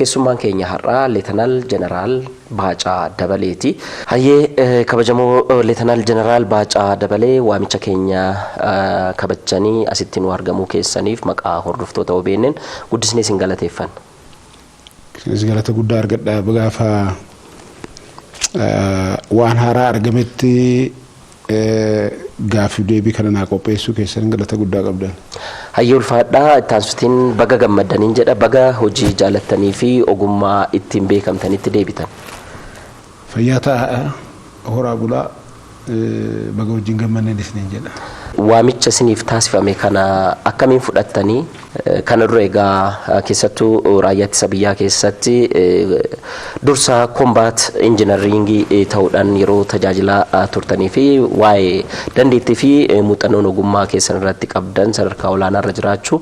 Keessummaan keenya har'aa Leetanaal Jeneraal Baacaa Dabaleeti. Hayyee, kabajamoo Leetanaal Jeneraal Baacaa Dabalee, waamicha keenya kabajanii asitti nu argamuu keessaniif maqaa hordoftoota OBN'n guddisnee isin galateeffanna. Isinis galata guddaa argadha. Gaafa waan haaraa argametti gaaffii deebii kana naa qopheessuu keessan galata guddaa qabdan. Hayyee, ulfaadhaa. Itti aansutiin baga gammaddaniin jedha, baga hojii jaalattanii fi ogummaa ittiin beekamtanitti deebitan. Fayyaa ta'a, horaa bulaa, baga wajjin gammanneen isiniin jedha. Waamicha isiniif taasifame kana akkamiin fudhattanii? Kana dura egaa keessattuu raayyaa ittisa biyyaa keessatti dursa combat engineering ta'uudhaan yeroo tajaajilaa turtanii fi waa'ee dandeettii fi muuxannoon ogummaa keessan irratti qabdan sadarkaa olaanaa irra jiraachuu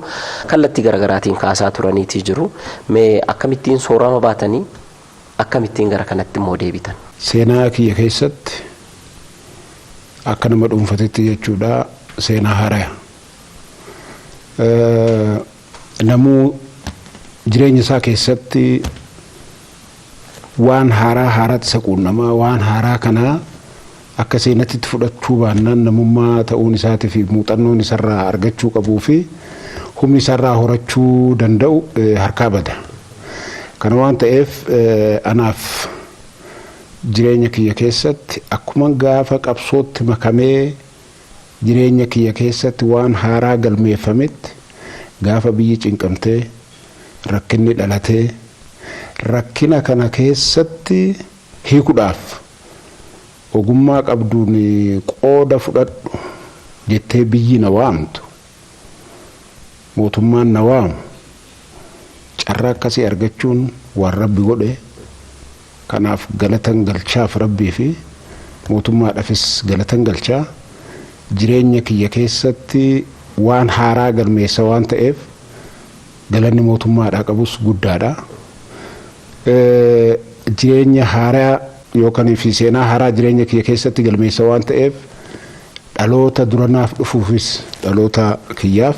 kallattii garaagaraatiin kaasaa turaniitii jiru. Mee akkamittiin soorama baatanii, akkamittiin gara kanatti immoo deebitan? Seenaa kiyya keessatti akka nama dhuunfatetti jechuudha, seenaa haaraa. Namuu jireenya isaa keessatti waan haaraa haaraatti isa quunnamaa, waan haaraa kanaa akka seenatti itti fudhachuu baannaan namummaa ta'uun isaatii fi muuxannoon isarraa argachuu qabuu fi humni isarraa horachuu danda'u harkaa bada. Kana waan ta'eef, anaaf jireenya kiyya keessatti akkuma gaafa qabsootti makamee jireenya kiyya keessatti waan haaraa galmeeffametti, gaafa biyyi cinqamtee rakkinni dhalatee rakkina kana keessatti hiikuudhaaf ogummaa qabduun qooda fudhadhu jettee biyyi na waamtu, mootummaan na waamu, carraa akkasii argachuun waan Rabbi godhe. Kanaaf galatan galchaaf Rabbii fi mootummaadhaafis galatan galchaa. Jireenya kiyya keessatti waan haaraa galmeessa waan ta'eef galanni mootummaadhaa qabus guddaadha. Jireenya haaraa yookaan fi seenaa haaraa jireenya kiyya keessatti galmeessa waan ta'eef dhaloota duranaaf dhufuufis, dhaloota kiyyaaf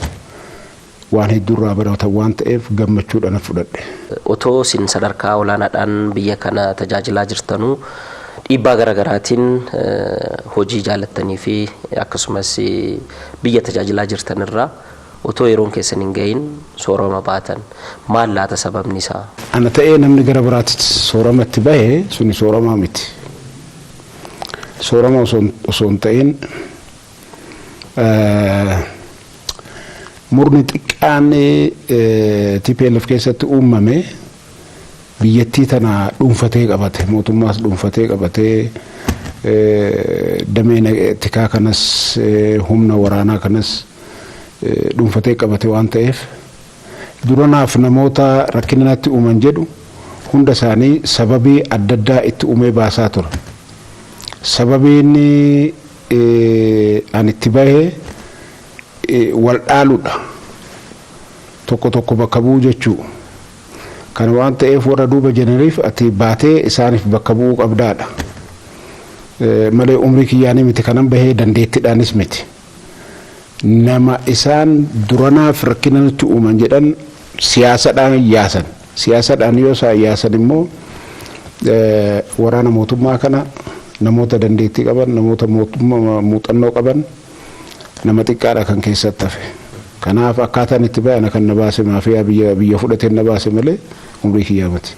waan hedduurraa baratan waan ta'eef gammachuudhaan fudhadhe. Otoo isin sadarkaa olaanaadhaan biyya kana tajaajilaa jirtanuu dhiibbaa garaagaraatiin hojii jaalattanii fi akkasumas biyya tajaajilaa jirtan irraa otoo yeroon keessan hin gahin soorama baatan, maal laata sababni isaa? Ana ta'ee namni gara biraatti sooramatti bahe suni sooramaa miti. Soorama osoo hin ta'in, murni xiqqaan TPLF keessatti uumame biyyattii tana dhuunfatee qabate, mootummaas dhuunfatee qabatee, damee tikaa kanas, humna waraanaa kanas dhuunfatee qabate waan ta'eef, duranaaf namoota rakkina natti uuman jedhu hunda isaanii sababii adda addaa itti uumee baasaa ture. Sababiin ani itti bahe wal dhaaluudha. Tokko tokko bakka bu'uu jechuu. Kana waan ta'eef warra duuba jiraniif ati baatee isaaniif bakka bu'uu qabdaadha. Malee umrii kiyyaanii miti kanan bahee, dandeettiidhaanis miti. Nama isaan duranaaf rakkina nutti uuman jedhan siyaasadhaan yaasan. Siyaasadhaan yoo isaan yaasan immoo waraana mootummaa kana namoota dandeettii qaban, namoota mootummaa muuxannoo qaban nama xiqqaadha kan keessatti hafe. Kanaaf akkaataan itti bayan kan na baase maafiyaa biyya fudhateen na baase malee umrii kiyyaa miti.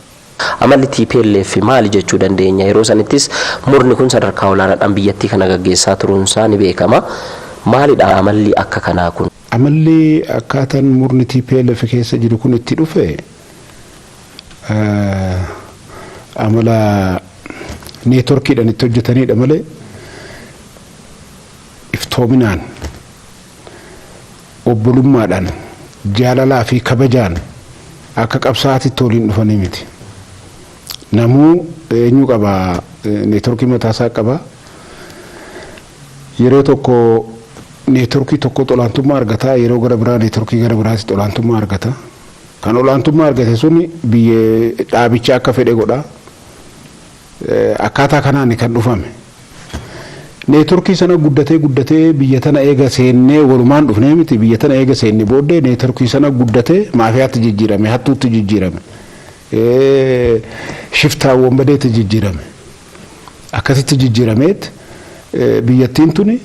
Amalli TPLF maali jechuu dandeenya? Yeroo sanittis murni kun sadarkaa olaanaadhaan biyyattii kana gaggeessaa turuunsaa ni beekama. Maalidha amalli akka kanaa kun? Amalli akkaataan murni TPLF keessa jiru kun itti dhufe amala neetworkiidhaan itti hojjetanidha malee iftoominaan, obbolummaadhaan, jaalalaa fi kabajaan akka qabsaa'aatitti waliin dhufanii miti. Namuu eenyu qaba, neetworkii mataasaa qaba. Yeroo tokko neetworkii tokkotu olaantummaa argata, yeroo gara biraa neetworkii gara biraatti olaantummaa argata. Kan olaantummaa argate suni biyya dhaabicha akka fedhe godha. Akkaataa kanaan kan dhufame. Neetworkii sana guddatee guddatee biyya tana eega seennee, walumaan dhufnee miti, biyya tana eega seenne booddee neetworkii sana guddatee maafiyaatti jijjiirame, hattuutti jijjiirame. Shiftaa wambadeetti jijjiirame. Akkasitti jijjiirameet biyyattiin tuni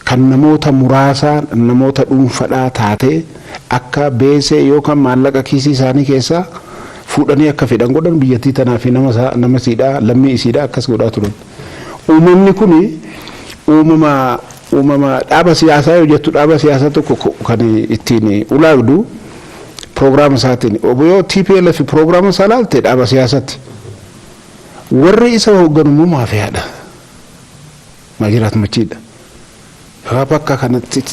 kan namoota muraasaa, namoota dhuunfadhaa taatee, akka beesee yookaan maallaqa kiisii isaanii keessaa fuudhanii akka fedhan godhan, biyyattii tanaa fi nama siidhaa, lammii isiidhaa akkas godhaa turan. Uumamni kuni uumama dhaaba siyaasaa yoo jettu, dhaaba siyaasaa tokko kan ittiin ulaagdu piroogiraama isaatiin. Yoo TPLF piroogiraama isaa laalte, dhaaba siyaasaati. Warri isa hoogganu immoo maafiyaadha. Maajiraat machiidha. Bakka kanatti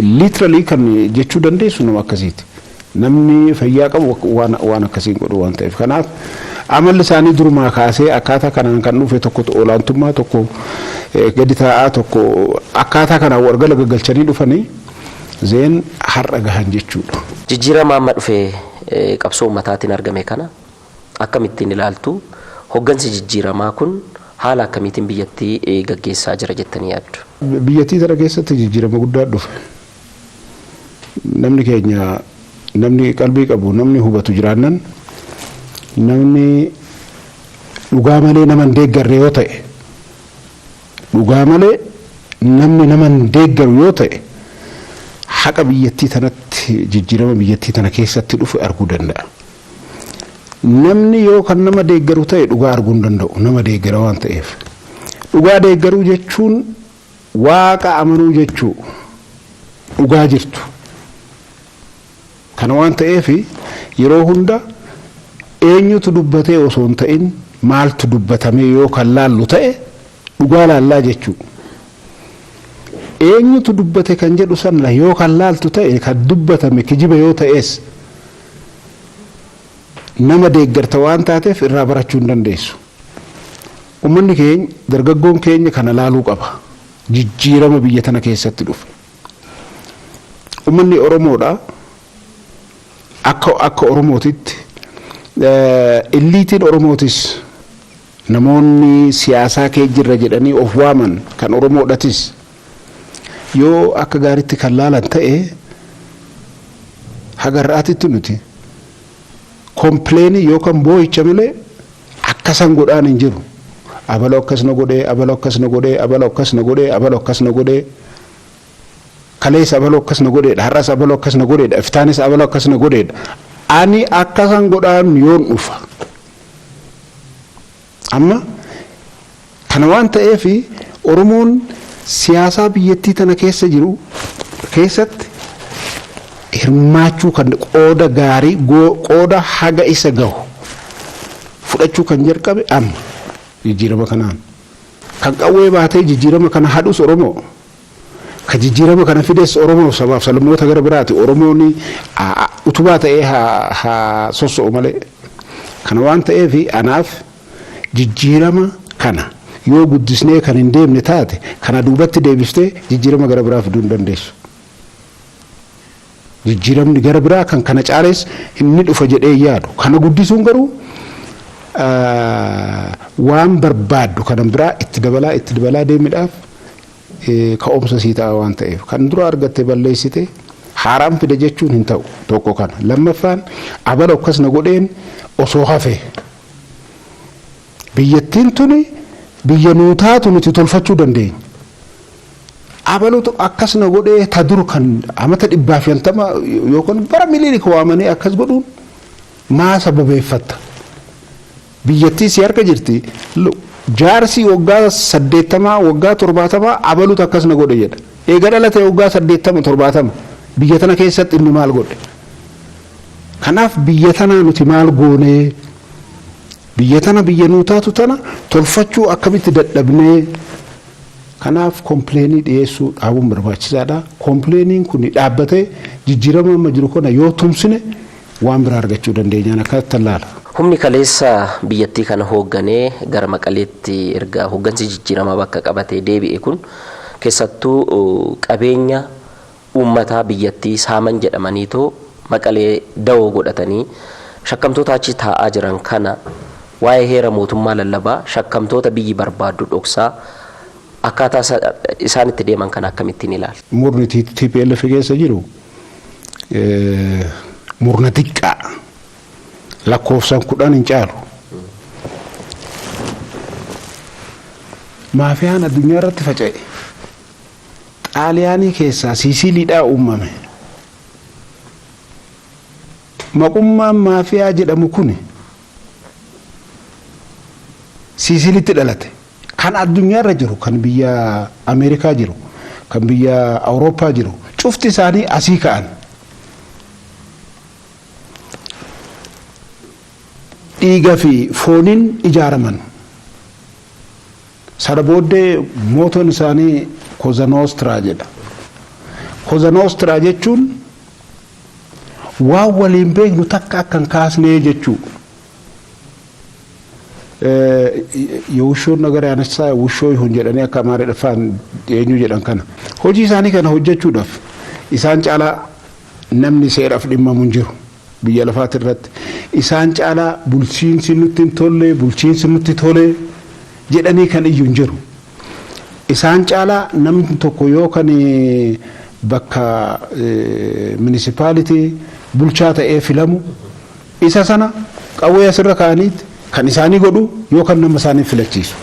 literally kan jechuu dandeessu nama akkasiiti. Namni fayyaa qabu waan akkasiin godhu waan ta'eef. Kanaaf amalli isaanii durumaa kaasee akkaataa kanaan kan dhufe, tokko olaantummaa, tokko gadi taa'aa, tokko akkaataa kanaan wargala gaggalchanii dhufanii zeen har'a gahan jechuudha. Jijjiirama amma dhufe qabsoo uummataatiin argame kana akkamittiin ilaaltu? Hoggansi jijjiiramaa kun haala akkamiitiin biyyattii gaggeessaa jira jettanii yaaddu? Biyyattii tana keessatti jijjiirama guddaa dhufe. Namni keenya, namni qalbii qabu, namni hubatu jiraannan, namni dhugaa malee nama hin deeggarre yoo ta'e, dhugaa malee namni nama hin deeggaru yoo ta'e, haqa biyyattii tanatti jijjiirama biyyattii tana keessatti dhufe arguu danda'a. Namni yoo kan nama deeggaru ta'e dhugaa arguu hin danda'u, nama deeggara waan ta'eef. Dhugaa deeggaruu jechuun Waaqa amanuu jechuu, dhugaa jirtu. Kana waan ta'eef yeroo hunda eenyutu dubbatee osoo hin ta'in maaltu dubbatamee yoo kan laallu ta'e, dhugaa laallaa jechuu. Eenyutu dubbate kan jedhu sana yoo kan laaltu ta'e, kan dubbatame kijiba yoo ta'es, nama deeggarta waan taateef irraa barachuu hin dandeessu. Uummanni keenya, dargaggoon keenya kana laaluu qaba. Jijjiirama biyya tana keessatti dhufe. Uummanni Oromoodha. Akka Oromootitti eliteiin Oromootis, namoonni siyaasaa kee jirra jedhanii of waaman kan Oromoodhatis, yoo akka gaariitti kan laalan ta'e, haga har'aatitti nuti complainii yookaan boo'icha malee akkasan godhaan hin jiru. Abaloo akkas na godhee, abaloo akkas na godhee, abaloo akkas na godhee, abaloo akkas na godhee. Kaleessa abaloo akkas na godheedha, har'as abaloo akkas na godheedha, iftaanis abaloo akkas na godheedha. Ani akkasan godhaan yoon dhufa. Amma kana waan ta'eef Oromoon siyaasaa biyyattii tana keessa jiru keessatti hirmaachuu kan qooda gaarii, qooda haga isa gahu fudhachuu kan jalqabe amma jijjiirama kanaan. Kan qawwee baatee jijjiirama kana hadhus Oromoo. Ka jijjiirama kana fides Oromoo, sabaaf sablammoota gara biraati. Oromoon utubaa ta'ee haa sosso'u malee. Kana waan ta'eef anaaf jijjiirama kana yoo guddisnee kan hin deemne taate, kana duubatti deebiftee jijjiirama gara biraa fiduu hin dandeessu. Jijjiiramni gara biraa kan kana caalees inni dhufa jedhee yaadu. Kana guddisuun garuu waan barbaaddu kana biraa itti dabalaa itti dabalaa deemuudhaaf ka'umsa sii ta'a waan ta'eef, kan dura argatte balleessite haaraan fide jechuun hin ta'u, tokko kana. Lammaffaan, abala akkas na godheen osoo hafe, biyyattiin tuni biyya nuu taatu nuti tolfachuu dandeenya. Abaluutu akkas na godhee, ta dur kan amata 150 yookaan bara Milinik waamanii akkas godhuun maa sababeeffatta? Biyyattii si harka jirti. Jaarsi waggaa 80, waggaa 70 abaluutu akkas na godhe jedha. Eega dhalate waggaa 80, 70, biyya tana keessatti inni maal godhe? Kanaaf biyya tanaa nuti maal goonee? Biyya tana, biyya nuu taatu tana tolfachuu akkamitti dadhabnee? Kanaaf complainii dhiyeessuu dhaabuun barbaachisaadha. Complainiin kun dhaabbatee jijjiirama amma jiru kana yoo tumsine, waan biraa argachuu dandeenyaan akkatti laala. Humni kaleessa biyyattii kana hoogganee gara Maqaleetti erga hooggansi jijjiiramaa bakka qabatee deebi'e kun, keessattuu qabeenya uummataa biyyattii saaman jedhamaniitoo Maqalee dawoo godhatanii shakkamtoota achi taa'aa jiran kana, waa'ee heera mootummaa lallabaa shakkamtoota biyyi barbaaddu dhoksaa akkaataa isaan itti deeman kana akkamittiin ilaalta? Murni TPLF keessa jiru Murna xiqqaa lakkoofsaan 10 hin caalu. Maafiyaan addunyaa irratti faca'e. Xaaliyaanii keessaa Siisiliidhaa uumame. Maqummaan maafiyaa jedhamu kun Siisilitti dhalate. Kan addunyaarra jiru, kan biyya Ameerikaa jiru, kan biyya Awurooppaa jiru, cufti isaanii asii ka'an. Dhiiga fi fooniin ijaaraman. Sana booddee mootoon isaanii Cosa Nostra jedha. Cosa Nostra jechuun waan waliin beeknu takka akka hin kaasnee jechuu. የውሾን ነገር ያነሳ ውሾ ይሁን jedhanii akka Amaariffaan eenyu jedhan kana. Hojii isaanii kana hojjechuudhaaf isaan caalaa namni seeraaf dhimmamu hin jiru biyya lafaati irratti. Isaan caalaa bulchiinsi nutti hin tolle, bulchiinsi nutti tole jedhanii kan iyyu hin jiru. Isaan caalaa namni tokko yoo kan bakka municipality bulchaa ta'ee filamu, isa sana qawwee asirra kaa'aniiti kan isaanii godhu yookaan nama isaanii filachiisu.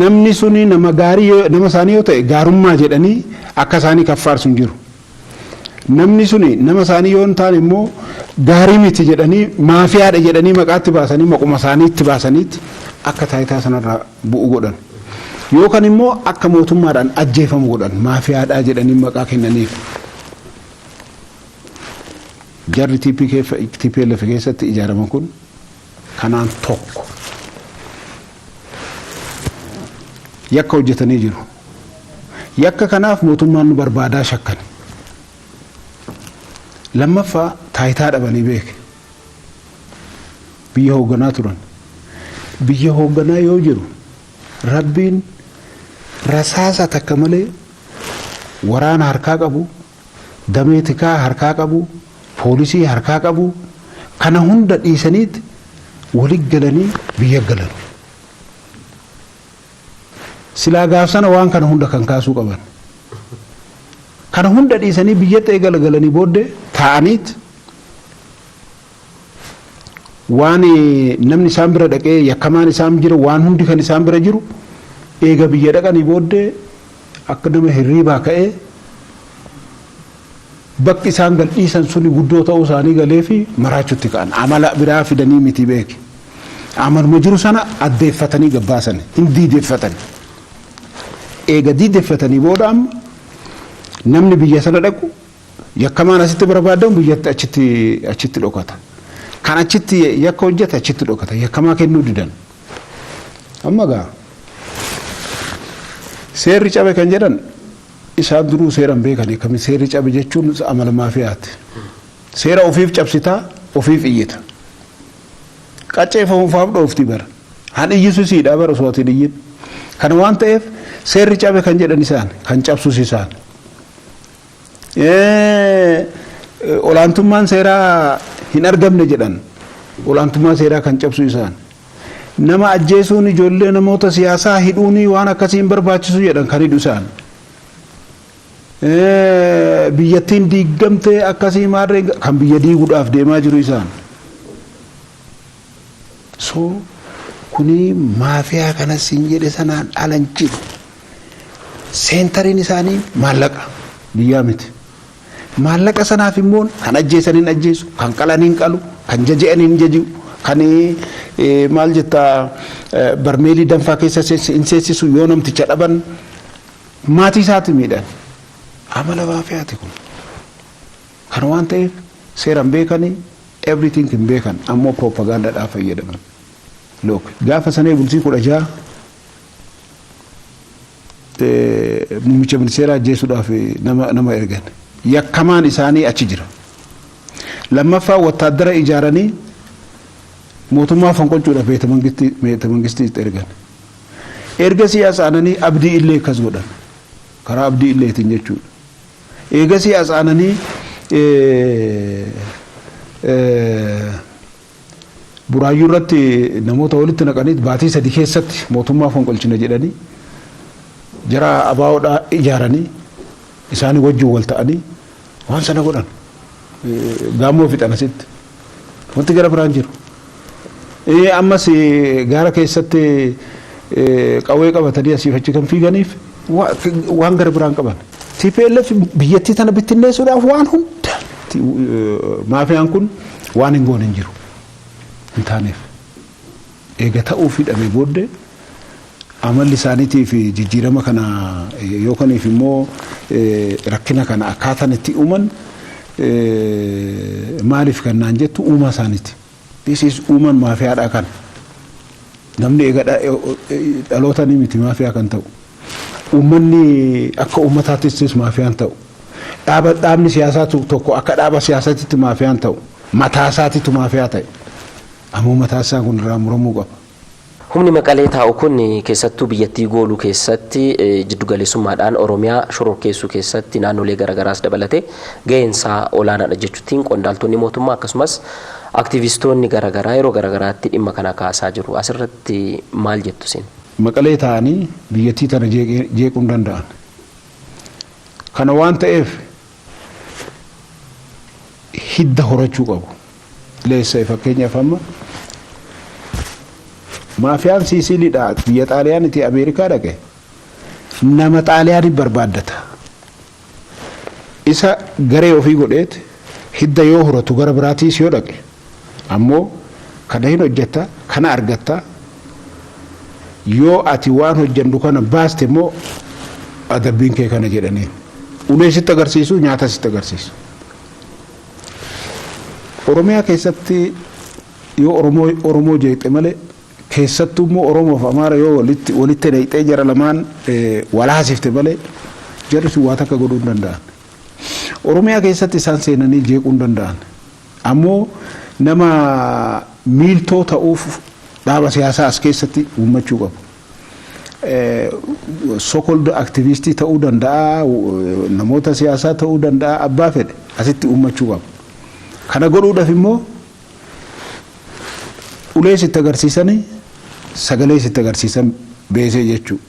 Namni suni nama gaarii nama isaanii yoo ta'e, gaarummaa jedhanii akka isaanii kaffaarsu hin jiru. Namni suni nama isaanii yoo hin taane immoo, gaarii miti jedhanii, maafiyaadha jedhanii maqaatti baasanii, maquma isaaniitti baasaniitti akka taayitaa sanarraa bu'u godhan. Yookaan immoo akka mootummaadhaan ajjeefamu godhan, maafiyaadhaa jedhanii maqaa kennaniif. Jarri TPLF keessatti ijaaraman kun kanaan tokko. Yakka hojjetanii jiru. Yakka kanaaf mootummaan nu barbaadaa shakkan. Lammaffaa, taayitaa dhabanii beeke. Biyya hoogganaa turan. Biyya hoogganaa yoo jiru, Rabbiin rasaasa takka malee waraana harkaa qabu, damee tikaa harkaa qabu, poolisii harkaa qabu, kana hunda dhiisaniit walit galanii biyya galan. Silaa gaaf sana waan kana hunda kan kaasuu qaban. Kana hunda dhiisanii biyyatti eegala galanii booddee taa'aniit waan namni isaan bira dhaqee, yakkamaan isaan jira, waan hundi kan isaan bira jiru, eega biyya dhaqanii booddee akka nama hirriibaa ka'ee bakki isaan gal dhiisan suni guddoo ta'uu isaanii galee fi maraachutti ka'an. Amala biraa fidanii miti, beeki. Amaluma jiru sana addeeffatanii gabbaasan, hin diideffatan. Eega diideffatanii booda amma namni biyya sana dhaqu, yakkamaan asitti barbaadamu biyyatti achitti dhokata. Kan achitti yakka hojjete achitti dhokata. Yakkamaa kennuu didan. Amma gaa seerri cabe kan jedhan, isaan duruu seeran beekan. Akkami seerri cabe jechuun amala maafiyaati. Seera ofiif cabsitaa, ofiif iyyita. Qacceeffamuufaaf dhoofti bara. Han iyyisu siidhaa bara osoo ati hin iyyin. Kana waan ta'eef seerri cabe kan jedhan isaan, kan cabsus isaan. Olaantummaan seeraa hin argamne jedhan, olaantummaa seeraa kan cabsu isaan. Nama ajjeesuun, ijoollee namoota siyaasaa hidhuun waan akkasii hin barbaachisu jedhan, kan hidhu isaan. Biyyattiin diigamtee akkasii maarree, kan biyya diiguudhaaf deemaa jiru isaan. So kuni maafiyaa kanas hin jedhe sanaan alan jiru. Centeriin isaanii maallaqa, biyyaa miti. Maallaqa sanaaf immoo kan ajjeesan hin ajjeesu, kan qalan hin qalu, kan jaja'an hin jaji'u, kan maal jetta, barmeelii danfaa keessa hin seessisu. Yoo namticha dhaban maatii isaati miidhan. Amala maafiyaati kun. Kana waan ta'eef seeraan beekanii, everything hin beekan, ammoo propagaandaadhaaf fayyadaman. Look, gaafa sanee bultii 16 muummicha ministeeraa ajjeesuudhaaf nama ergan. Yakkamaan isaanii achi jira. Lammaffaa, wattaaddara ijaaranii mootummaa fonqolchuudhaaf beeta mangistii ergan. Ergasii as aananii Abdii Illee akkas godhan. Karaa Abdii Illeetiin jechuudha. Eegasii as aananii Buraayyuu irratti namoota walitti naqanii baatii 3 keessatti mootummaa fonqolchina jedhanii jara abaawoodhaa ijaaranii isaanii wajjin wal ta'anii waan sana godhan. Gaammoo fixan asitti. Wanti gara biraan jiru. Ammas gaara keessatti qawwee qabatanii asiif achi kan fiiganiif waan gara biraan qaban. TPLF biyyattii tana bittinneessuudhaaf waan hunda, maafiyaan kun waan hin goone hin jiru. Hin taaneef. Eega ta'uu fidhamee booddee amalli isaaniitii fi jijjiirama kana yookaniif immoo rakkina kana akkaataan itti uuman maaliif kan naan jettu, uumaa isaaniiti. This is uuman maafiyaadhaa kana. Namni eega dhaloota ni miti maafiyaa kan ta'u. Uummanni akka uummataattis maafiyaan ta'u. Dhaabni siyaasaa tokko akka dhaaba siyaasaatitti maafiyaan ta'u. Mataa isaatiitu maafiyaa ta'e. Ammoo mataa isaa kun irraa muramuu qaba. Humni Maqalee taa'u kun keessattuu biyyattii gooluu keessatti, jiddugaleessummaadhaan Oromiyaa shororkeessuu keessatti, naannolee garaagaraas dabalatee gaheensaa olaanaadha jechuutiin qondaaltonni mootummaa akkasumas aktivistoonni garaagaraa yeroo garaagaraatti dhimma kana kaasaa jiru. Asirratti maal jettu isin? Maqalee taa'anii biyyattii tana jeequu hin danda'an. Kana waan ta'eef hidda horachuu qabu. Leessa fakkeenyaaf amma maafiyaan Siisiliidha biyya Xaaliyaanitii Ameerikaa dhaqe nama Xaaliyaanii barbaaddata. Isa garee ofii godheet hidda yoo horatu, gara biraatiis yoo dhaqe ammoo kana hin hojjetta, kana argatta, yoo ati waan hojjannu kana baaste immoo adabbiin kee kana jedhanii ulee sitti agarsiisu, nyaata sitti agarsiisu. Oromiyaa keessatti yoo Oromoo Oromoo jeeqxe malee, keessattuu immoo Oromoof Amaara yoo walitti naqxee jara lamaan walaasifte malee, jarri sun waa takka godhuu hin danda'an. Oromiyaa keessatti isaan seenanii jeequu hin danda'an. Ammoo nama miiltoo ta'uuf dhaaba siyaasaa as keessatti uummachuu qabu. So-called activistii ta'uu danda'a, namoota siyaasaa ta'uu danda'a, abbaa fedhe asitti uummachuu qabu. Kana godhuudhaaf immoo ulee sitti agarsiisanii, sagalee sitti agarsiisan, beesee jechuudha.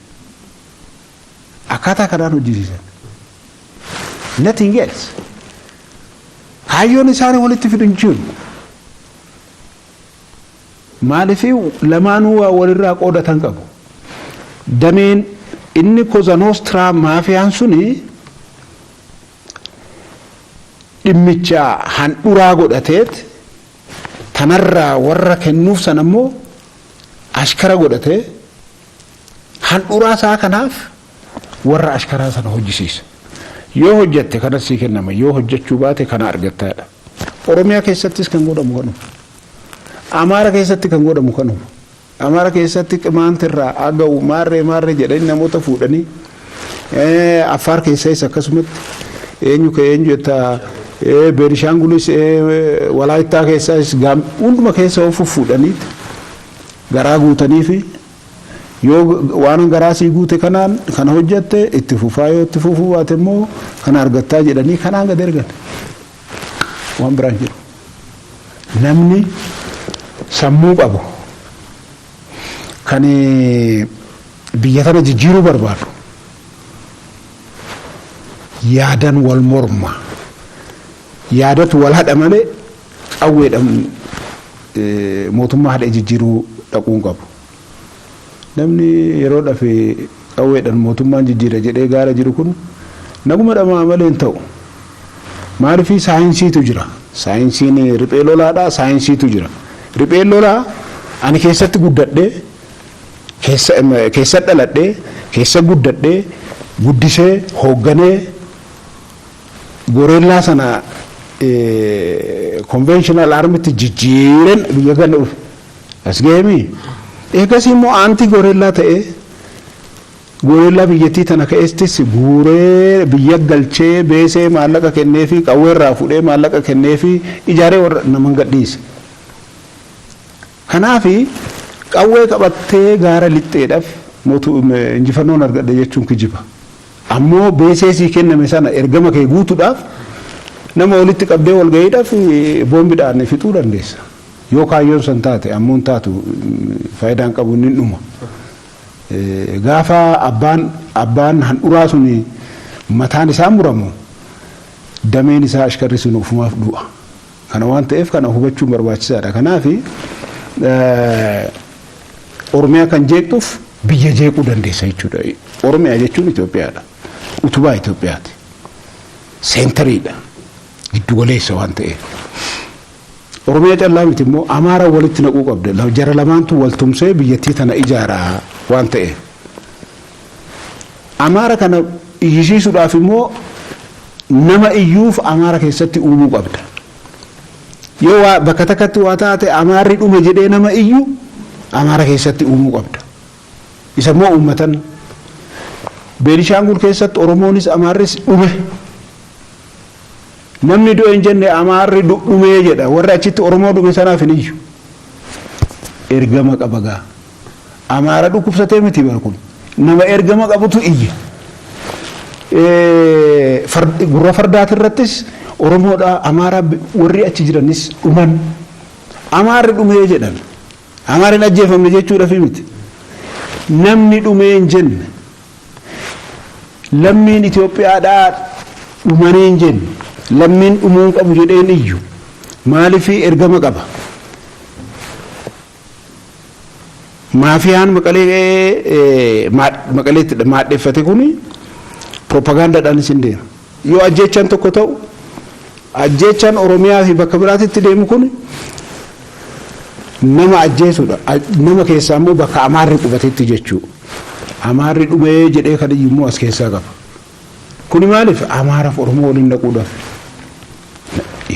Akkaataa kanaan hojjisiisan. Nothing else. Kaayyoon isaanii walitti fidu hin jiru. Maaliif? Lamaanuu waa walirraa qoodatan qabu. Dameen inni Cosa Nostra maafiyaan suni dhimmicha handhuraa godhateet tanarraa warra kennuuf sana immoo ashkara godhatee handhuraa isaa kanaaf warra ashkaraa sana hojjisiisa. Yoo hojjette kanas sii kennama, yoo hojjechuu baate kana argattaadha. Oromiyaa keessattis kan godhamu kanuma. Amaara keessatti kan godhamu kanuma. Amaara keessatti Qimaantirraa Agawu maarree maarree jedhanii namoota fuudhanii, Affaar keessas akkasumatti, eenyu ka eenyu jetta, Beenishaangulis, Walaayittaa keessaas, hunduma keessa of fuudhanii garaa guutanii fi yoo waan garaa sii guute kanaan kana hojjatte itti fufaa, yoo itti fufuu baate immoo kana argattaa jedhanii kanaan gad ergan. Waan biraan jiru. Namni sammuu qabu kan biyya tana jijjiiruu barbaadu yaadan wal morma, yaadatu wal hadha malee qawweedhaan mootummaa hadhee jijjiiruu dhaquun qabu. Namni yeroo dhafe qawweedhaan mootummaan jijjiira jedhee gaara jiru kun naguma dhamaa malee hin ta'u. Maaliif? Saayinsiitu jira. Saayinsiin riphee lolaadha, saayinsiitu jira. Ripheen lolaa ani keessatti guddadhee, keessa dhaladhee, keessa guddadhee, guddisee hoogganee guerrilla sana conventional armytti jijjiireen biyya gana dhufe. As ga'eemi. Eegas immoo anti guerrilla ta'ee guerrilla biyyattii tana ka'eestis guuree biyya galchee, beesee maallaqa kenneefi, qawweerraa fuudhee maallaqa kenneefi, ijaaree warra naman gadhiise. Kanaafi qawwee qabattee gaara lixxeedhaaf injifannoon argadhe jechuun kijiba. Ammoo beesee sii kenname sana ergama kee guutuudhaaf nama walitti qabdee walga'iidhaaf boombiidhaan fixuu dandeessa. Yoo kaayyoon san taate, ammoo hin taatu, faayidaan qabu, inni dhuma. Gaafa abbaan handhuraa suni mataan isaa muramu Dameen isaa ashkarri sun ofumaaf du'a. Kana waan ta'eef kana hubachuun barbaachisaadha. Kanaaf Oromiyaa kan jeeqxuuf biyya jeequu dandeessa jechuudha. Oromiyaa jechuun Itoophiyaadha. Utubaa Itoophiyaati. Centeriidha. Giddu galeessa waan ta'eef. Oromiyaa callaa miti immoo Amaara walitti naquu qabda. Jara lamaantu wal tumsee biyyattii tana ijaaraa waan ta'eef. Amaara kana iyyisiisuudhaaf immoo nama iyyuuf Amaara keessatti uumuu qabda. Yoo waa bakka takkatti waa taate Amaarri dhume jedhee nama iyyu Amaara keessatti uumuu qabda. Isa immoo uummatan. Beenishaangul keessatti Oromoonis Amaarris dhume. Namni du'e hin jenne, Amaarri dhumee jedha. Warri achitti Oromoo dhume sanaaf hin iyyu. Ergama qaba gaa. Amaara dhukkubsatee miti bara kun. Nama ergama qabutu iyya. Gurra fardaati irrattis Oromoodha, Amaara warri achi jiranis dhuman. Amaarri dhumee jedhan. Amaarri hin ajjeefamne jechuudhaaf miti. Namni dhumee hin jenne. Lammiin Itoophiyaadhaa dhumanii hin jenne. Lammiin dhumuu hin qabu jedheen iyyu. Maaliif? Ergama qaba. Maafiyaan Maqalee Maqaleetti maadheffate kuni propagaandaadhaanis hin deema. Yoo ajjeechaan tokko ta'u, ajjeechaan Oromiyaa fi bakka biraatitti deemu kun nama ajjeesudha. Nama keessaa immoo bakka Amaarri qubatetti jechuu. Amaarri dhumee jedhee kan iyyu immoo as keessaa qaba. Kuni maaliif? Amaaraaf Oromoo waliin dhaquudhaaf.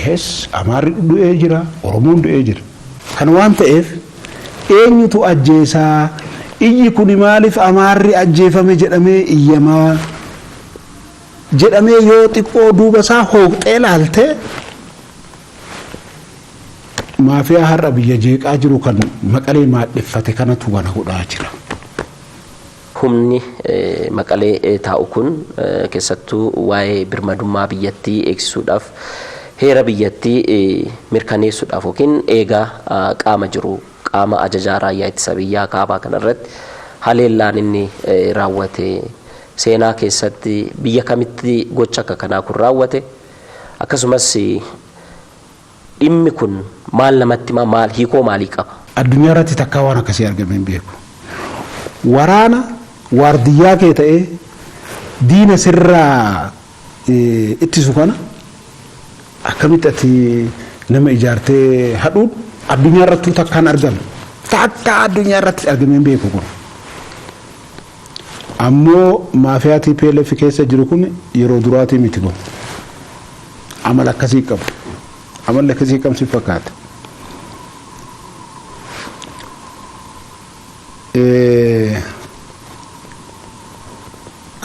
Yes, Amaarri du'ee jira, Oromoon du'ee jira. Kan waan ta'eef eenyutu ajjeesaa? Iyyi kuni maaliif Amaarri ajjeefame jedhamee iyyamaa? Jedhamee yoo xiqqoo duuba isaa hooqxee laaltee, maafiyaa har'a biyya jeeqaa jiru kan Maqalee maadheffate kanatu kana godhaa jira. Humni Maqalee taa'u kun keessattuu waa'ee birmadummaa biyyattii eegsisuudhaaf, heera biyyattii mirkaneessuudhaaf yookiin eegaa qaama jiru, qaama ajajaa raayyaa ittisa biyyaa kaabaa kanarratti haleellaan inni raawwate, seenaa keessatti biyya kamitti gocha akka kanaa kun raawwate? Akkasumas dhimmi kun maal namatti himaa, maal hiikoo maalii qaba? Addunyaa irratti takkaa waan akkasii argame hin beeku. Waraana waardiyyaa kee ta'ee diina sirraa ittisu kana akkamitti ati nama ijaartee hadhuun addunyaa irrattuu takkaan argame. Takkaa addunyaa irratti argame hin beeku kun. Ammoo maafiyaa TPLF keessa jiru kun yeroo duraatii miti kun. Amala akkasii qabu. Amalli akkasii kam si fakkaata?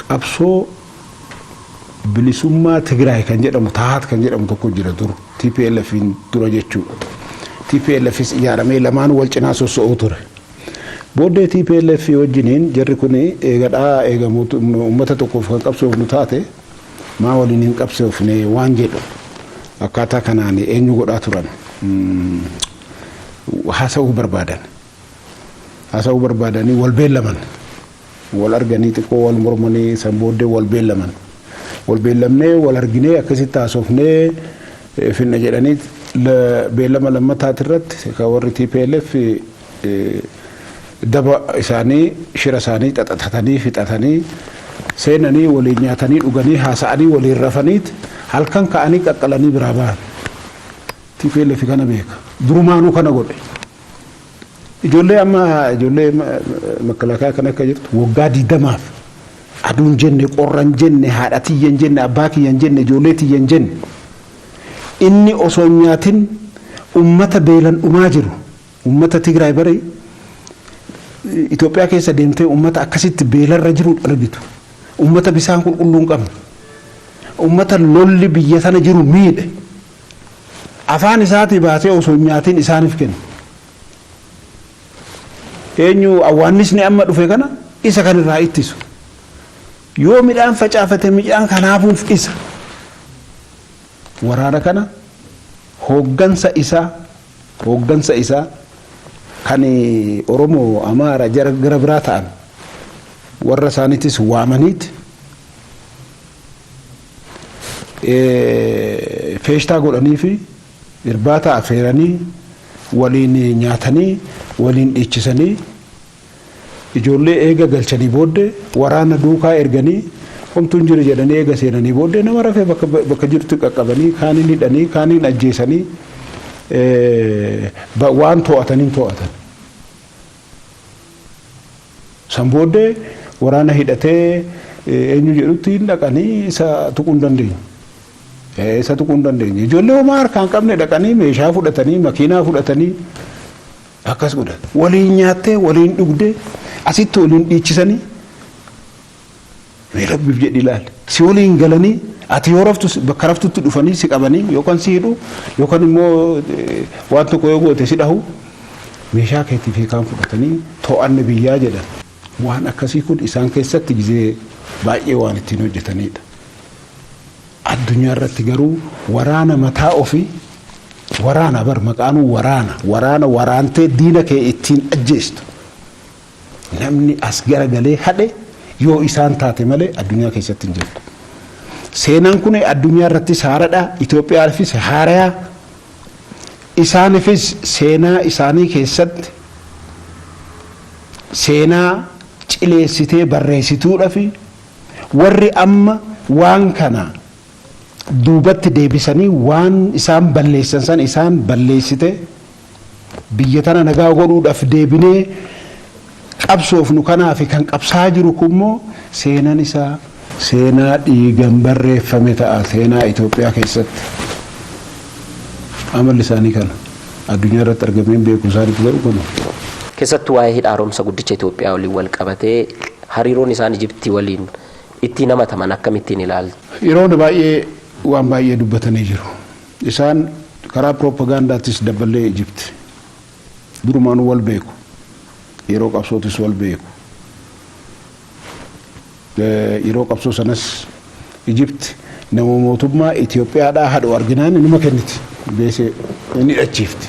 Qabsoo bilisummaa Tigraay kan jedhamu, Tahaat kan jedhamu tokko jira dur TPLF dura jechuudha. TPLFis ijaaramee lamaan wal cinaa sosso'uu ture. Booddee TPLF wajjiniin jarri kun eegadhaa eega uummata tokkoof kan qabsoofnu taate maa waliin hin qabsoofne waan jedhu akkaataa kanaan eenyu godhaa turan, haasa'uu barbaadan. Haasa'uu barbaadanii wal beellaman. Wal arganii xiqqoo wal mormanii, san booddee wal beellaman. Wal beellamnee wal arginee akkasitti haasofnee finna jedhanii beellama lammataati irratti kan warri TPLF daba isaanii, shira isaanii xaxatatanii fixatanii seenanii, waliin nyaatanii, dhuganii, haasa'anii, waliin rafaniit halkan ka'anii qaqqalanii biraa bahan. TPLF kana beeka. Durumaanuu kana godhe. Ijoollee amma ijoollee makalaakaa kan akka jirtu waggaa 20f aduun jenne, qorran jenne, haadha tiyyan jenne, abbaa kiyyan jenne, ijoollee tiyyan jenne, inni osoo hin nyaatin ummata beelan dhumaa jiru, ummata Tigraay bare. Itoophiyaa keessa deemtee ummata akkasitti beelarra jiru argitu. Ummata bisaan qulqulluu hin qabne. Ummata lolli biyya sana jiru miidhe. Afaan isaatii baasee osoo hin nyaatin isaaniif kenna. Eenyu awwaannisni amma dhufe kana isa kan irraa ittisu. Yoo midhaan facaafate midhaan kanaafuuf isa. Waraana kana hooggansa isaa kan Oromoo, Amaara, jara gara biraa ta'an warra isaaniitis waamaniiti. Feeshtaa godhanii fi irbaata affeeranii, waliin nyaatanii, waliin dhiichisanii, ijoollee eega galchanii booddee waraana duukaa erganii, homtuun jiru jedhanii eega seenanii booddee, nama rafee bakka jirtu qaqqabanii, kaaniin hidhanii, kaaniin ajjeesanii, waan to'ataniin to'atan. San booddee waraana hidhatee eenyu jedhutti hin dhaqanii isa tuquu hin dandeenye. Isa tuquu hin dandeenye. Ijoollee homaa harkaan hin qabne dhaqanii meeshaa fudhatanii, makiinaa fudhatanii akkas godhan. Waliin nyaattee, waliin dhugdee, asitti waliin dhiichisanii, mee Rabbiif jedhi ilaali. Si waliin galanii, ati yoo raftu bakka raftutti dhufanii si qabanii, yookaan si hidhu, yookaan immoo waan tokko yoo goote si dhahu, meeshaa keetii fi kaan fudhatanii to'anne biyyaa jedhan. Waan akkasii kun isaan keessatti gizee baay'ee waan ittiin hojjetanidha. Addunyaa irratti garuu waraana mataa ofii, waraana bar maqaanuu waraana, waraana waraantee diina kee ittiin ajjeestu, namni as garagalee hadhe yoo isaan taate malee addunyaa keessatti hin jirtu. Seenaan kun addunyaa irrattis haaradha, Itoophiyaafis haarayaa, isaanifis seenaa isaanii keessatti seenaa cileessitee barreessituudha. Fi warri amma waan kana duubatti deebisanii waan isaan balleessan san isaan balleessite, biyya tana nagaa godhuudhaaf deebinee qabsoofnu kanaaf kan qabsaa jiru kunimmoo seenaan isaa seenaa dhiigan barreeffame ta'a seenaa Itoophiyaa keessatti. Amalli isaanii kana addunyaa irratti argameen beeku, isaaniif garuu kana. Keessattuu waa'ee hidha haaromsa guddicha Itoophiyaa waliin wal qabatee hariiroon isaan Ijiptii waliin ittiin hamataman akkamittiin ilaaltu? Yeroo baay'ee waan baay'ee dubbatanii jiru. Isaan karaa piroopagaandaattis dabballee Ijipti. Durumaanuu wal beeku. Yeroo qabsootis wal beeku. Yeroo qabsoo sanas Ijipti nama mootummaa Itoophiyaadhaa hadhu arginaan inuma kenniti. Beesee inni hidhachiifti.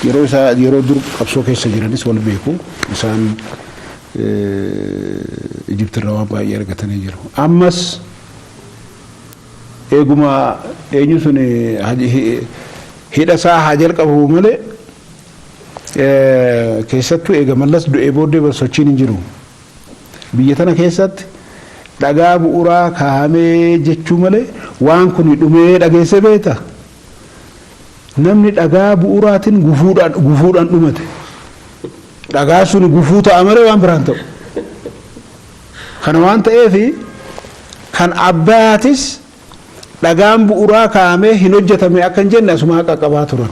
Yeroo isaa yeroo dur qabsoo keessa jiranis wal beeku. Isaan Ijipti irraa waan baay'ee argatanii jiru. Ammas eeguma eenyu sun hidha isaa haa jalqabu malee, keessattuu eega Mallas du'ee booddee sochiin hin jiru. Biyya tana keessatti dhagaa bu'uuraa kaa'amee jechuu malee waan kun dhumee dhageesse beekta. Namni dhagaa bu'uuraatiin gufuudhaan dhumate. Dhagaa sun gufuu ta'a malee waan biraan ta'u. Kana waan ta'eef kan Abbayaatis dhagaan bu'uuraa kaa'amee hin hojjetame akka hin jenne asuma qaqqabaa turan.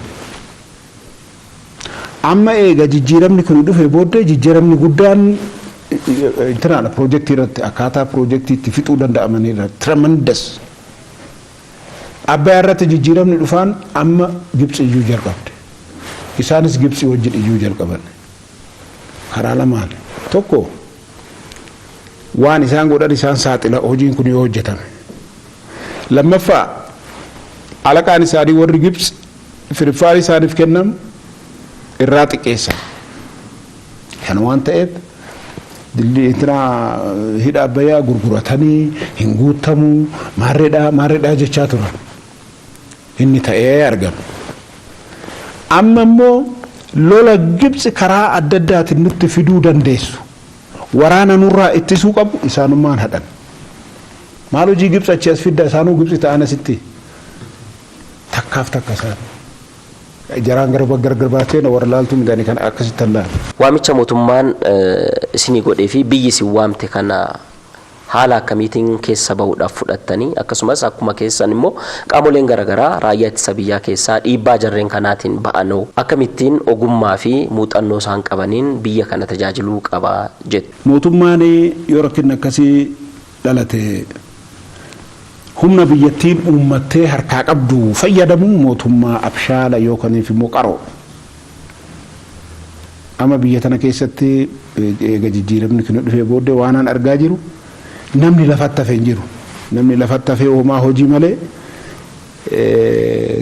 Amma eega jijjiiramni kun dhufe booddee jijjiiramni guddaan intinaadha, piroojeektii irratti, akkaataa piroojeektii itti fixuu danda'amanii irratti tremendous. Abbayaa irratti jijjiiramni dhufaan amma Gibxi iyyuu jalqabde. Isaanis Gibxi wajjin iyyuu jalqaban. Karaa lamaan. Tokko, waan isaan godhan isaan saaxila hojiin kun yoo hojjetame. Lammaffaa, alaqaan isaanii warri Gibxi firfaarii isaaniif kennamu irraa xiqqeessan. Kana waan ta'eef intina hidha Abbayyaa gurguratanii hin guutamuu, maarreedhaa maarreedhaa jechaa turan. Inni ta'ee argama. Amma immoo lola Gibxi karaa adda addaatiin nutti fiduu dandeessu, waraana nurraa ittisuu qabu isaanummaan hadhan. Maal hojii Gibxi achi as fidda? Isaanuu Gibxi ta'an asitti takkaaf takka isaan. Jaraan gara gargar baatee warra laaltuu midhaanii kana akkasitti laalu. Waamicha mootummaan isinii godhee fi biyyi isin waamte kana haala akkamiitiin keessa bahuudhaaf fudhattanii? Akkasumas akkuma keessan immoo qaamoleen garaagaraa raayyaa ittisa biyyaa keessaa dhiibbaa jarreen kanaatiin ba'anoo akkamittiin ogummaa fi muuxannoo isaan qabaniin biyya kana tajaajiluu qaba jettu? Mootummaan yoo rakkinni akkasii dhalate humna biyyattiin uummattee harkaa qabdu fayyadamu mootummaa abshaala yookaan immoo qaroo. Amma biyya tana keessatti eega jijjiiramni kun dhufee booddee waan an argaa jiru, namni lafatti hafee hin jiru. Namni lafatti hafee homaa hojii malee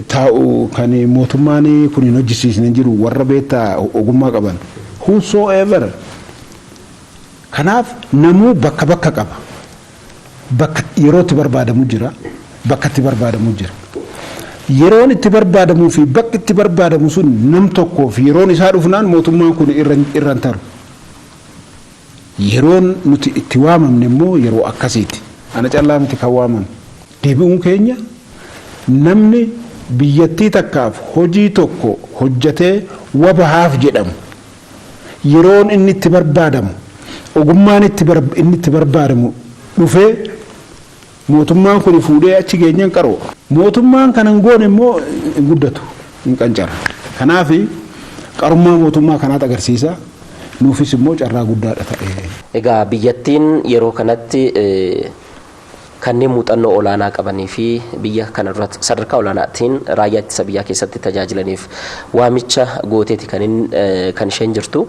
taa'u kan mootummaan kun hin hojjisiisne hin jiru, warra beektaa ogummaa qaban. Whosoever. Kanaaf namuu bakka bakka qaba. Bakka yerootti barbaadamu jira. Bakka itti barbaadamu jira. Yeroon itti barbaadamuu fi bakki itti barbaadamu sun nam tokkoof yeroon isaa dhufnaan mootummaan kun irra hin taru. Yeroon nuti itti waamamne immoo yeroo akkasiiti. Ana callaa miti kan waamame. Deebi'uun keenya, namni biyyattii takkaaf hojii tokko hojjetee wabahaaf jedhamu, yeroon inni itti barbaadamu, ogummaan inni itti barbaadamu dhufee mootummaan kun fuudhee achi geenyaan qaroo. Mootummaan kana hin goone immoo hin guddatu, hin qancara. Kanaaf qarummaa mootummaa kanaatu agarsiisa. Nuufis immoo carraa guddaadha ta'e. Egaa biyyattiin yeroo kanatti kanneen muuxannoo olaanaa qabanii fi biyya kana duratti sadarkaa olaanaatiin raayyaa ittisa biyyaa keessatti tajaajilaniif waamicha gooteeti kan isheen jirtu.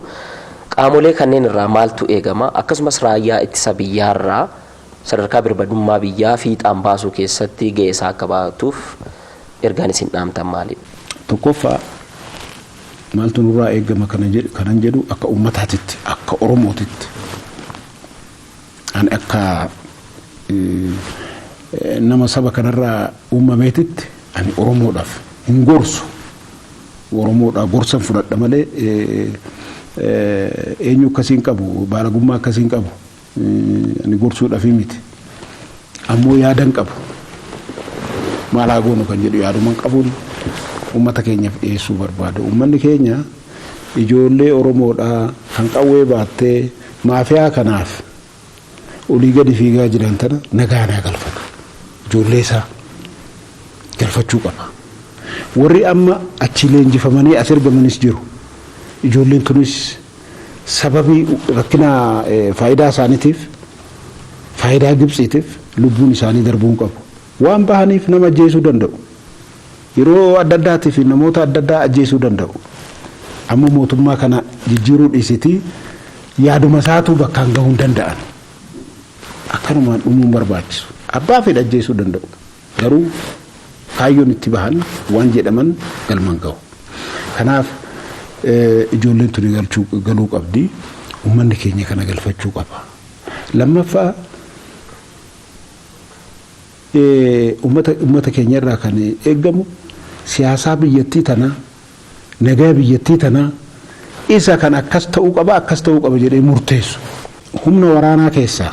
Qaamolee kanneen irraa maaltu eegama? Akkasumas raayyaa ittisa biyyaarraa sadarkaa birmadummaa biyyaa fiixaan baasuu keessatti ga'ee isaa akka baatuuf ergaan isin dhaamtan maali? Tokkoffaa, maaltu nurraa eegama kanan jedhu, akka uummataatitti, akka Oromootitti, ani akka nama saba kanarraa uumameetitti, ani Oromoodhaaf hin gorsu. Oromoodhaa gorsan fudhadha malee eenyu akkasiin qabu, baalagummaa akkasiin qabu, ani gorsuudhaaf miti. Ammoo yaadan qabu. Maal haa goonu kan jedhu yaaduman qabuun uummata keenyaaf dhiyeessuu barbaada. Uummanni keenya ijoollee Oromoodhaa kan qawwee baattee maafiyaa kanaaf olii gadi fiigaa jiran tana nagaa naa galfatu. Ijoollee isaa galfachuu qaba. Warri amma achi leenjifamanii as ergamanis jiru. Ijoolleen tunis sababii rakkina faayidaa isaaniitiif, faayidaa Gibxiitiif lubbuun isaanii darbuu qabu. Waan bahaniif nama ajjeesuu danda'u. Yeroo adda addaatiif namoota adda addaa ajjeesuu danda'u. Amma mootummaa kana jijjiiruu dhiisitii yaaduma isaatu bakkaan gahuu hin danda'an. Akkanumaan dhumuun barbaachisu. Abbaa fedhe ajjeesuu danda'u. Garuu kaayyoon itti bahan waan jedhaman galman gahu. Kanaaf ijoolleen tuni galuu qabdi. Uummanni keenya kana galfachuu qaba. Lammaffaa, uummata keenya irraa kan eeggamu siyaasaa biyyattii tanaa, nagaa biyyattii tanaa, isa kan akkas ta'uu qaba, akkas ta'uu qaba jedhee murteessu. Humna waraanaa keessaa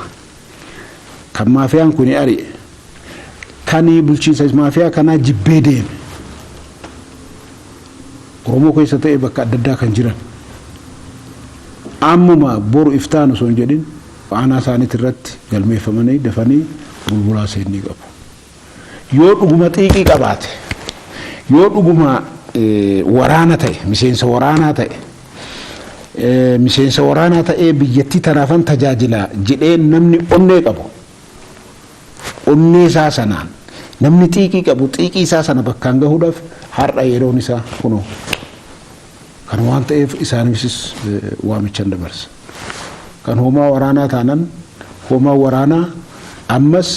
kan maafiyaan kun ari'e, kan bulchiinsa maafiyaa kanaa jibbee deeme, Oromoo keessa ta'e bakka adda addaa kan jiran, ammuma boru iftaan osoo hin jedhin aanaa isaaniitti irratti galmeeffamanii dafanii bulbulaa seennii qabu. Yoo dhuguma xiiqii qabaate, yoo dhuguma waraana ta'e, miseensa waraanaa ta'e, miseensa waraanaa ta'ee biyyattii tanaafan tajaajila jedhee namni onnee qabu, onnee isaa sanaan namni xiiqii qabu, xiiqii isaa sana bakkaan gahuudhaaf har'a yeroon isaa kunoo. Kan waan ta'eef isaaniifis waamichan dabarsa. Kan hoomaa waraanaa taanan, hoomaa waraanaa ammas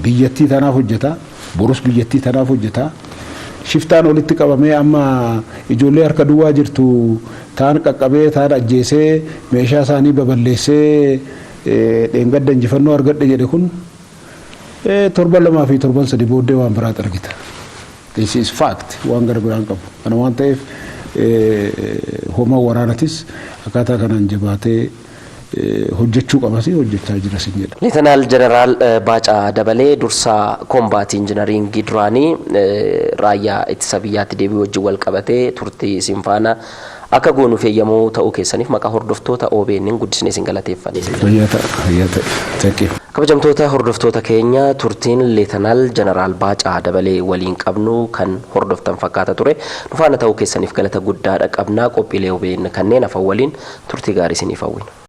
biyyattii tanaaf hojjeta, borus biyyattii tanaaf hojjeta. Shiftaan walitti qabamee amma ijoollee harka duwwaa jirtu taan qaqqabee, taan ajjeesee, meeshaa isaanii baballeessee dheengadda injifannoo argadhe jedhe kun torban 2 fi torban 3 booddee waan biraat argita. This is fact, waan gara biraan qabu. Kana waan ta'eef hoomaa waraanatis akkaataa kanaan jabaatee hojjechuu qabas, hojjechaa jira sin jedha. Leetanaal Jeneraal Baacaa Dabalee, dursaa combat engineering duraanii, raayyaa ittisa biyyaatti deebi'uu wajjin wal qabatee turtii isin faana akka goonuuf eeyyamoo ta'uu keessaniif maqaa hordoftoota OBN guddisnee isin galateeffanne. Fayyaa ta'a, fayyaa ta'a. Thank you. Kabajamtoota hordoftoota keenya, turtiin Leetanaal Jeneraal Baacaa Dabalee waliin qabnu kan hordoftan fakkaata ture. Nu faana ta'uu keessaniif galata guddaadha qabnaa. Qophiilee OBN kanneen hafan waliin turtii gaarii isiniif hawwina.